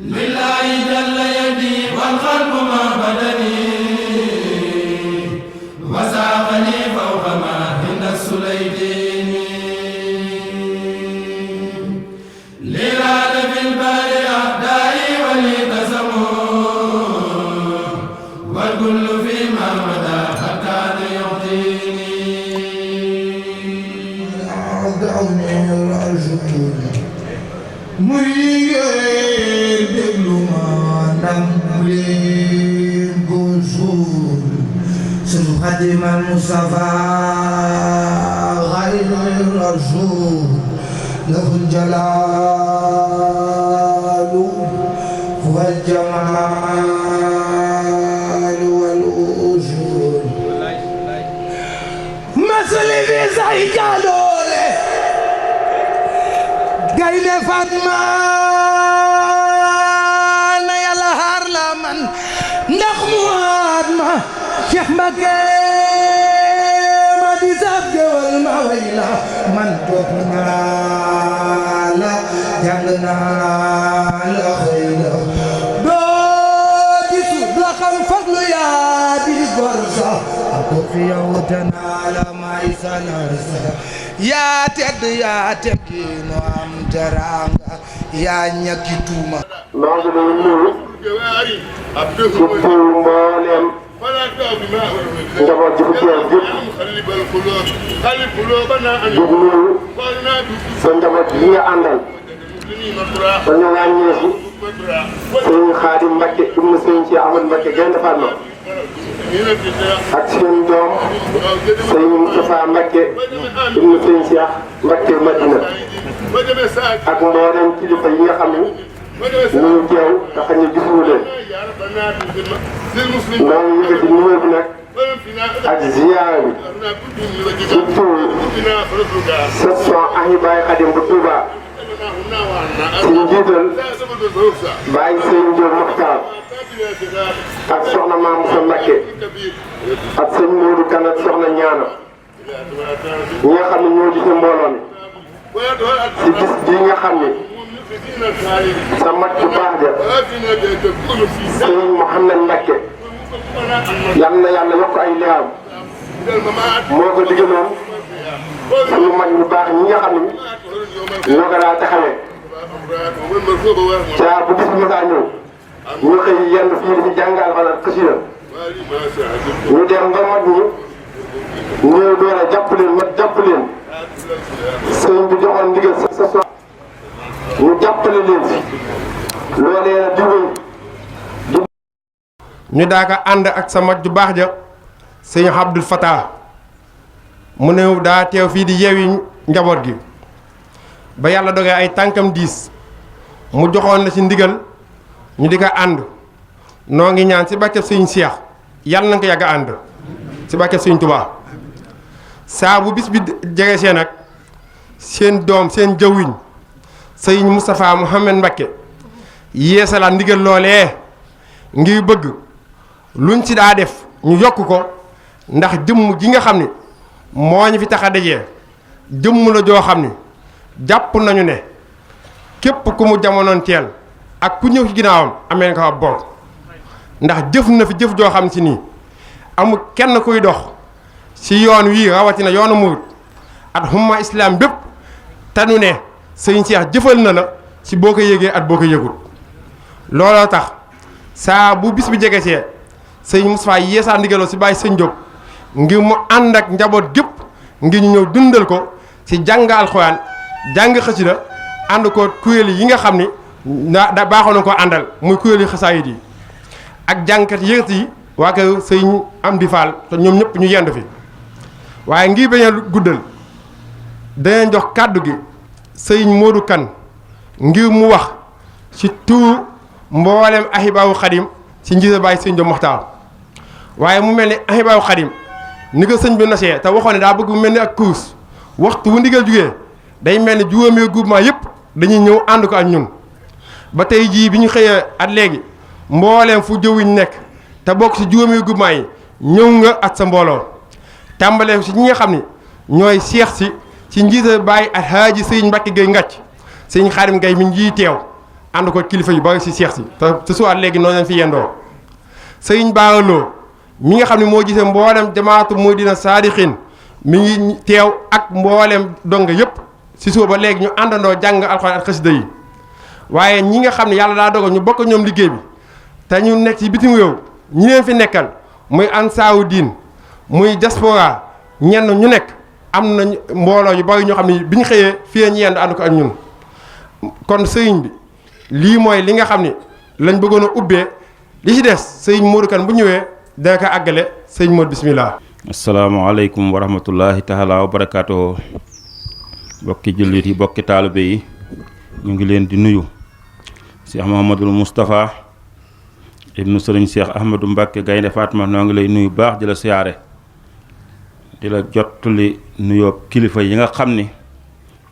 لله جل يدي والخلق ما بدني وساقني فوق ما عند السليدين لراد في الباري أعدائي ولي تسموا والكل فيما مدى حتى يعطيني أعدعني الرجل مريد دبلما نملين قصور سلخدم المصطفى غير الرسول له الجلال والجمال والأصول مثلي في سيجالوري gaynde Fatma na yàlla xaar la man ndax mu waat ma Cheikh Mbacké ma di sab gewal ma way la man topp naa la jàng naa la xëy la doo gisu doo xam faglu yaa di gor sa ko fi yow te naa la may sanar sa yaa tedd yaa tekki no am teranga yaa ñakki tuuma maa ngi lay nuyu ci turu mbooleem njaboot ji fi teew yëpp di nuyu sa njaboot yi nga àndal dañu ràññee si sëñ Xaadim Mbacké ibnu sëñ ci Ahmad Mbacké Gaynde Fatma ak seen doom sëñ Moustapha Mbacké ibnu sëñ Cheikh Mbacké Madina ak mboolem kilifa yi nga xam ne ñu ngi teew nga xam ne gisuñu leen noo ngi yëkkati numéro bi nag ak ziyaara bi ci turu section Ahibaay Xadim bu Touba ci njiital Baye Sëñ Diop Mokhtar ak soxna Maam Moussa Mbacké ak sëñ Modou Kane ak soxna Ñaana ñi nga xam ne ñoo gisee mbooloo mi ci bis bii nga xam ne sa mag bu baax ja sëñ Mouhamed Mbacké yal na yàlla yokk ay leeram moo ko digaloon suñu mag bu baax ñi nga xam ne ñoo ko daa taxawee caa bu bis bi masaa ñëw ñu xëy yenn fii di jàngal xalaat xasida ñu dem ba mag ñi ñëw doon a jàpp leen mat jàpp leen sëñ bi joxoon ndigal sa so ñu jàppale leen si loolee na diwéy ñu daaka ànd ak sa mag ju baax ja sëñ Abdul Fatah mu ne daa teew fii di yeewi njaboot gi ba yàlla dogee ay tànkam diis mu joxoon na ci ndigal ñu di ko ànd noo ngi ñaan ci barkeb sëñ Cheikh yàlla na ko yàgg ànd ci barkeb sëñ Touba saa bu bis bi jege see nag seen doom seen jawwiñ sëñ Moustapha Mouhamed Mbacké yeesalaat ndigal loolee ngir bëgg luñ ci daa def ñu yokk ko ndax jëmm ji nga xam ni moo ñu fi tax a dajee jëmm la joo xam ni jàpp nañu ne képp ku mu jamonoon teel ak ku ñëw ci ginnaawam amee nga ko ab bor ndax jëf na fi jëf joo xam ci nii amul kenn kuy dox ci yoon wii rawatina yoonu murit at humma islam bépp tanu ne sëñ Cheikh jëfal na la ci boo ko yëgee at boo ko yëgul looloo tax saa bu bis bi jege see sëñ Moustapha yeesaa ndigaloo ci bàyyi sëñ Diop ngir mu ànd ak njaboot gépp ngir ñu ñëw dundal ko ci jàng alxuraan jàng xasida ànd ko kuréel yi nga xam ni da baaxoon na ko àndal muy kuréel yi xasaayid yi ak jàngkat yërt yi waa kër sëñ Amdi Fall te ñoom ñëpp ñu yendu fi waaye ngir bañ a guddal danañ jox kàddu gi sëñ Modou Kane ngir mu wax ci tuuru mboolem Ahibaawu Xadim ci njiital Baay sëñ Diop Mokhtar waaye mu mel ni Ahibaawu Xadim ni ko sëñ bi nasee te waxoon ne daa bëgg mu mel ni ak course waxtu wu ndigal jugee day mel ni juróomi groupement yëpp dañuy ñëw ànd ko ak ñun ba tey jii bi ñu xëyee at léegi mbooleem fu jëwiñ nekk te bokk ci juróomi groupement yi ñëw nga ak sa mbooloo tàmbalee ci ñi nga xam ni ñooy seex si ci njiital Baay Alhaaji Sëriñ Mbacké Gueye Ngàcc Sëriñ Xaadim Gueye mi ngi teew ànd ko kilifa yu bari si seex si te suwaat léegi noonu lañ fi yendoo sëriñ Baaraloo mi nga xam ne moo gisee mboolem jamaatu Muridina Saadixin mi ngi teew ak mboolem donga yëpp si suba ba léegi ñu àndandoo jàng alxuraan ak xasida yi waaye ñi nga xam ne yàlla daa dogal ñu bokk ñoom liggéey bi te ñu nekk ci bitim réew ñi leen fi nekkal muy ansaaru diin muy diaspora ñenn ñu nekk am na mbooloo yu bari ñoo xam ne bi ñu xëyee fii ñu yendu ànd ko ak ñun kon sëriñ bi lii mooy li nga xam ni lañ bëggoon a ubbee li ci des sëriñ Modou Kane bu ñëwee dana ko àggale sëriñ Modou bismillah. asalaamaaleykum wa rahmatullahi taala wa barakaatuhu bokki jullit yi bokki taalibe yi ñu ngi leen di nuyu Cheikh Mouhamadul Moustapha ibnu sëriñ Cheikh Ahmadou Mbacke Gaynde Fatma noo ngi lay nuyu baax di la siyaare di la jottali nuyoo kilifa yi nga xam ni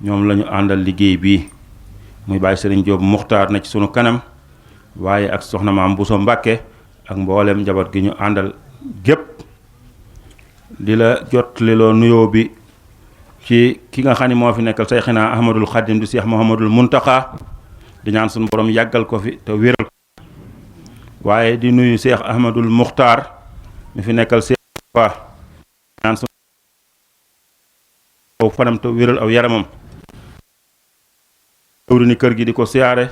ñoom la ñu àndal liggéey bii muy bàyyi sëriñ Jóob Muxtaar na ci sunu kanam waaye ak soxna maam Buso Mbàkke ak mboolem njaboot gi ñu àndal gépp di la jottali loo nuyoo bi ci ki nga xam ne moo fi nekkal Seyxina Ahmadul Xadim di Cheikh Mouhamadul Muntaxa di ñaan sunu borom yàggal ko fi te wéral ko waaye di nuyu Cheikh Ahmadul Muxtaar mi fi nekkal Cheikh Wa ñaan sunu aw fanam te wéral aw yaramam jëwri ni kër gi di ko siyaare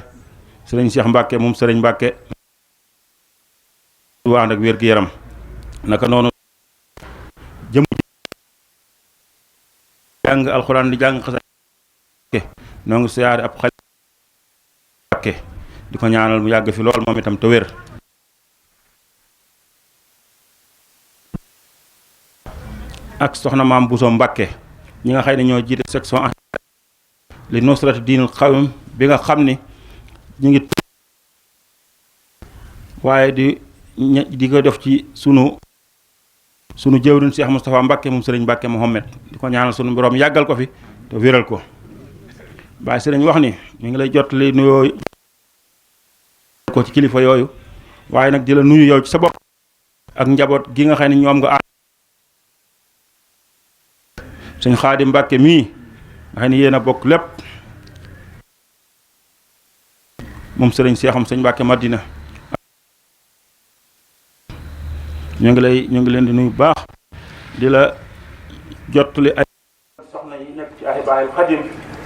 sëriñ Cheikh Mbàkke moom sëriñ Mbàkke du ànd ak wér gi yaram naka noonu jëm jàng alxuraan di jàng xasa noo ngi siyaare ab xale Mbàkke di ko ñaanal mu yàgg fi lool moom itam te wér ak soxna maam Buso Mbàkke ñi nga xëy ne ñoo jiite section li nusrati diinul xawm bi nga xam ni ñu ngi waaye di ko def ci sunu jëwriñ Cheikh Moustapha Mbacke moom sëriñ Mbacke Mohamed di ko ñaanal sunu borom yàggal ko fi te wéral ko waaye sëriñ wax ni ñu ngi lay jottali nuyoo ko ci kilifa yooyu waaye nag di la nuyu yow ci sa bopp ak njaboot gi nga xam ne ñoom nga ànd sëñ Xaadim Mbacke mii nga xam ne yéen a bokk lépp moom sëriñ Seexam sëñ Mbàkke Madina ñu ngi leen di nuyu baax di la jottali ay soxna yi nekk ci ay baayil Xadim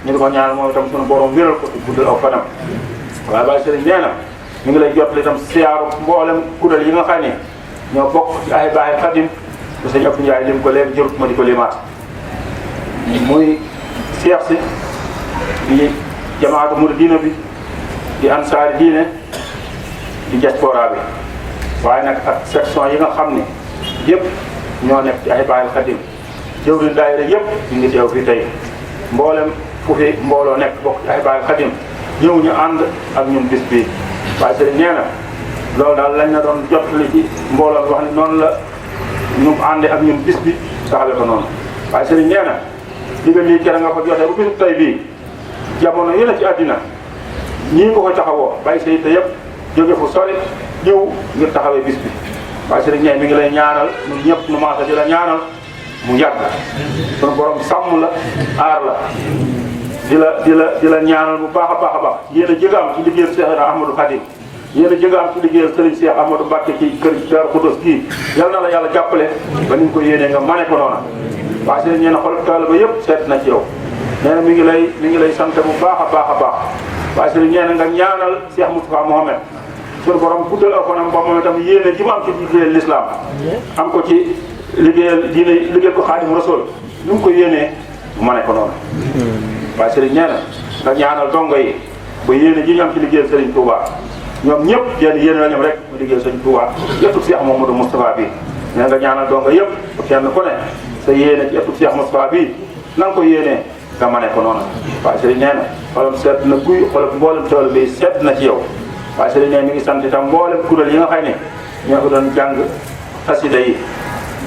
ñu di ko ñaanal moom itam sunu borom wéral ko guddal aw fanam waaye baay sëriñ nee na ñu ngi lay jottali itam siyaaru mboolem kuréel yi nga xam ne ñoo bokk ci ay baayil Xadim te sëñ Abdou Ndiaye lim ko léegi jërut ma di ko limaat muy seex si di jamaatu Muridina bi di ansaari diine di diaspora bi waaye nag ak section yi nga xam ne yëpp ñoo nekk ci ay baayil Xadim jëwriñ daayira yëpp ñu ngi teew fii tey mboolem fu fi mbooloo nekk bokk ci ay baayil Xadim ñëw ñu ànd ak ñun bis bii waaye sëriñ nee na loolu daal lañ na doon jottali ci mbooloo bi wax ne noonu la ñu ànde ak ñun bis bi taxale ko noonu waaye sëriñ nee na digal lii kere nga ko jotee bu bisu tey bii jamono yu ne ci àddina ñii nga ko taxawoo bàyyi say te yëpp jóge fu sori ñëw ngir taxawee bis bi waaye sëriñ ñee mi ngi lay ñaanal ñun ñëpp nu maasa di la ñaanal mu yàgg sunu borom sàmm la aar la di la ñaanal bu baax a baax a baax yéen a jëga am ci liggéeyal Cheikh Ahmadou Khadim yéen a jëga am ci liggéeyal sëriñ Cheikh Ahmadou Mbacke ci kër Daaru Xudoos gii yal na la yàlla jàppale ba ni nga ko yéenee nga mane ko noona waaye sëriñ ñee na xol taaliba yëpp seet na ci yow nee na mi ngi lay sant bu baax a baax a baax waaye sëriñ nee na nga ñaanal Cheikh Moustapha Mohamed suñu borom guddal aw fanam ba moom itam yéene ji mu am ci liggéeyal lislaam am ko ci liggéeyal diine liggéeyal ko Xaadim Rasul nu mu ko yéenee mu mane ko noonu waaye sëriñ nee na nga ñaanal dongo yi ba yéene ji ñu am ci liggéeyal sëriñ Touba ñoom ñëpp yéene la ñoom rek mu liggéeyal sëriñ Touba yëpp Cheikh Mouhamadou Moustapha bi nee nga ñaanal dongo yëpp kenn ku ne sa yéene ci ëpp Cheikh Moustapha bi na nga ko yéenee nga mane ko noonu waaye sëriñ nee na xolam sedd na guy xolam mboolem tool bi sedd na ci yow waaye sëriñ nee mi ngi sant itam mboolem kuréel yi nga xam ne ñoo ko doon jàng xasida yi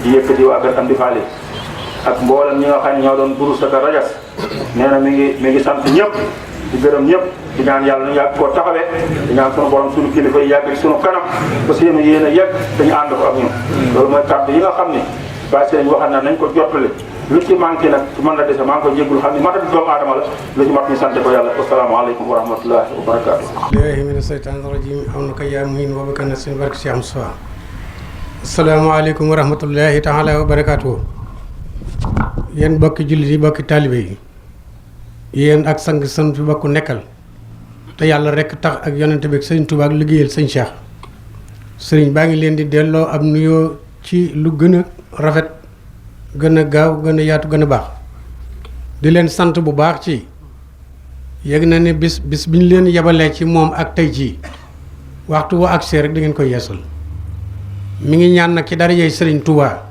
di yëkkati waa kër Amdi Faali ak mboolem ñi nga xam ne ñoo doon burus ak rajas nee na mi ngi sant ñëpp di gërëm ñëpp di ñaan yàlla ñu yàgg koo taxawee di ñaan sunu borom sunu kilifa yi yàgg ci sunu kanam ba seenu yéen a yegg dañu ànd ko ak ñun loolu mooy kàddu yi nga xam ne waaye sëriñ waxal na nañ ko jottali lu ci manqué nag su mën la dese maa ngi koy jéggul xam ne matat doomu aadama la lu ci mat ñu sant ko yàlla asalaamaaleykum wa rahmatullahi wa barakaatu. billahi mina seytaani rajim am na ko yaa muhin boobu kan na suñu barke Cheikh Moussa. asalaamaaleykum wa rahmatullahi taala wa barakaatu. yéen bokki jullit yi bokki taalibe yi yéen ak sang san fi bokk nekkal te yàlla rek tax ak yonente bi ak sëñ Tuubaa ak liggéeyal sëñ Cheikh sëriñ baa ngi leen di delloo am nuyoo ci lu gën a rafet gën a gaaw gën a yaatu gën a baax di leen sant bu baax ci yëg na ne bis bi ñu leen yebalee ci moom ak tey jii waxtu woo agsee rek da ngeen koy yeesal mi ngi ñaan nag ci dara yey sëriñ Tuubaa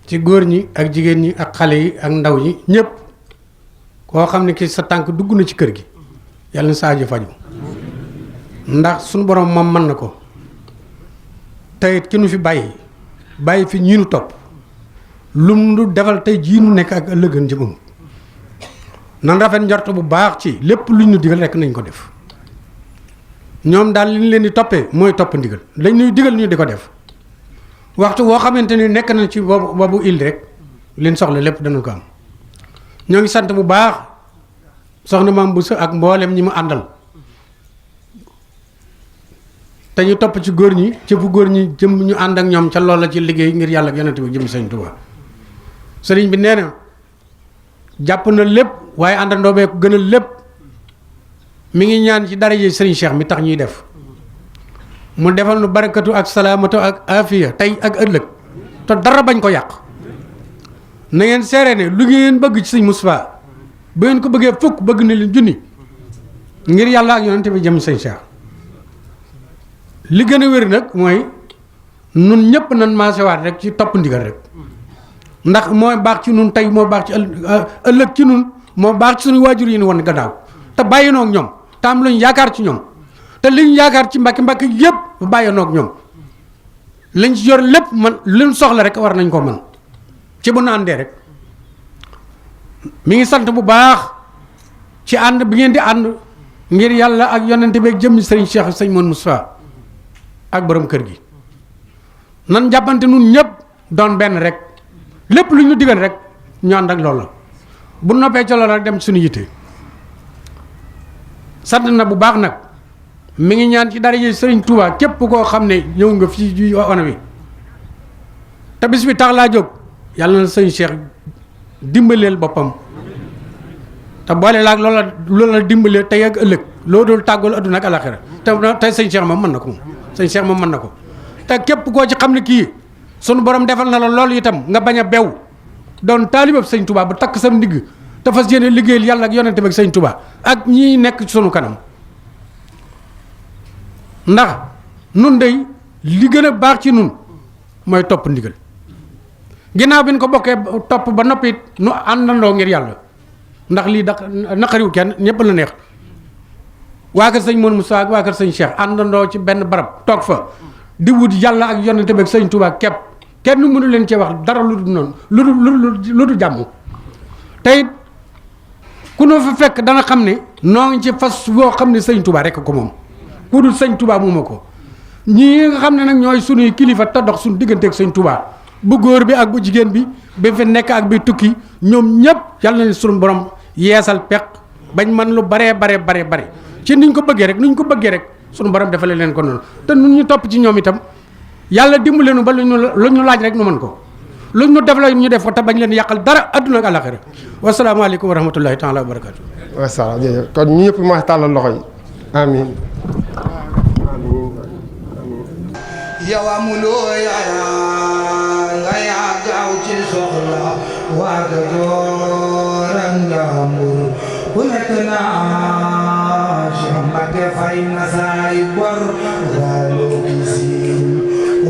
ci góor ñi ak jigéen ñi ak xale yi ak ndaw ñi ñëpp koo xam ne ki sa tànk dugg na ci kër gi yàlla na saajo faju ndax suñu borom moom mën na ko teyit ki nu fi bàyyi fi ñii nu topp lum nu defal tey jii nu nekk ak ëllëgën jëmam nan rafet njort bu baax ci lépp luñ nu digal rekk nañ ko def ñoom daal li ñu leen di toppee mooy topp ndigal dañ ñuy digal ñu di ko def waxtu woo xamante ni nekk na ci boobu il rek liñ soxla lépp dana ko am ñoo ngi sant bu baax soxna Maam Bousso ak mboolem ñi mu àndal te ñu topp ci góor ñi ci fu góor ñi jëm ñu ànd ak ñoom ca loolu la ci liggéey ngir yàlla ak yonent bi jëm sëñ Tuubaa sëriñ bi nee na jàpp na lépp waaye àndandoo bee ko gënal lépp mi ngi ñaan ci daraje sëriñ Cheikh mi tax ñuy def mu defal nu barakatu ak salaamatu ak afiya tey ak ëllëg te dara bañ ko yàq na ngeen seere ne lu ngeen bëgg ci sëñ Moustapha bu ngeen ko bëggee fukk bëgg na leen junni ngir yàlla ak yonent bi jëm sëñ Cheikh li gën a wér nag mooy nun ñëpp nan maasewaat rek ci topp ndigal rek ndax mooy baax ci nun tey moo baax ci ëllëg ci nun moo baax ci suñu waajur yi ni woon gannaaw te bàyyi noog ñoom te am luñ yaakaar ci ñoom te liñ yaakaar ci mbàkki yëpp bàyyi noog ñoom liñ ci yor lépp man liñ soxla rek war nañ ko man ci bu nu àndee rek mi ngi sant bu baax ci ànd bi ngeen di ànd ngir yàlla ak yonente bi ak jëmmi sëriñ Cheikh sëñ Moon Moustapha ak borom kër gi nan jàppante nun ñëpp doon benn rek lépp lu ñu digal rek ñu ànd ak loolu bu noppee ca loolu rek dem suñu yitte sant na bu baax nag mi ngi ñaan ci dara yi sëriñ Touba képp koo xam ne ñëw nga fii ji ona wi te bis bi tax laa jóg yàlla na sëñ Cheikh dimbaleel boppam te boole laag loola dimbalee tey ak ëllëg loo dul tàggul adduna ak alaxira te sëñ Cheikh moom mën na ko moom sëñ Cheikh moom mën na ko te képp koo ci xam ne kii sunu borom defal na la loolu itam nga bañ a bew doon taalibab sëñ Touba ba takk sam ndigg te fas yéene liggéeyal yàlla ak yonente bi ak sëñ Touba ak ñii nekk ci sunu kanam ndax nun dey li gën a baax ci nun mooy topp ndigal ginnaaw bi ñu ko bokkee topp ba noppi nu àndandoo ngir yàlla ndax lii naqariwu kenn ñëpp la neex waa kër sëñ Moon Moussa ak waa kër sëñ Cheikh àndandoo ci benn barab toog fa di wut yàlla ak yonente bi ak sëñ Touba képp kenn mënu leen cee wax dara lu dul noonu lu dul jàmm tey ku nu fa fekk dana xam ne noo ngi ci fas woo xam ne sëñ Touba rek ko moom ku dul sëñ Touba mooma ko ñii nga xam ne nag ñooy sunuy kilifa te dox suñu digganteeg sëñ Touba bu góor bi ak bu jigéen bi fi nekk ak bi tukki ñoom ñëpp yàlla na sunu borom yeesal peq bañ man lu bare ci niñ ko bëggee rek sunu borom defale leen ko noonu te nun ñu topp ci ñoom itam yàlla dimbali nu ba lu ñu laaj rek nu mën ko lu ñu def la ñu def ko te bañ leen yàqal dara adduna ak àllaxira wasalaamaaleykum wa rahmatullahi taala wa barakatu wasalaam jërëjëf kon ñu ñëpp ma tàllal loxo yi amiin yow amuloo yaaya nga yaa gaaw ci soxla waa ga jooram njambur ku nekk naa Cheikh Mbacke fay na saay bor waa loo gisiin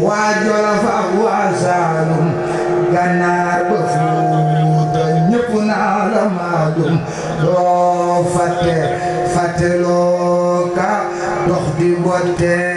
waa Jolof ak waa Saalum Gànnaar ba Fuuta ñëpp naa la maalum doo fàtte loo ka dox di botte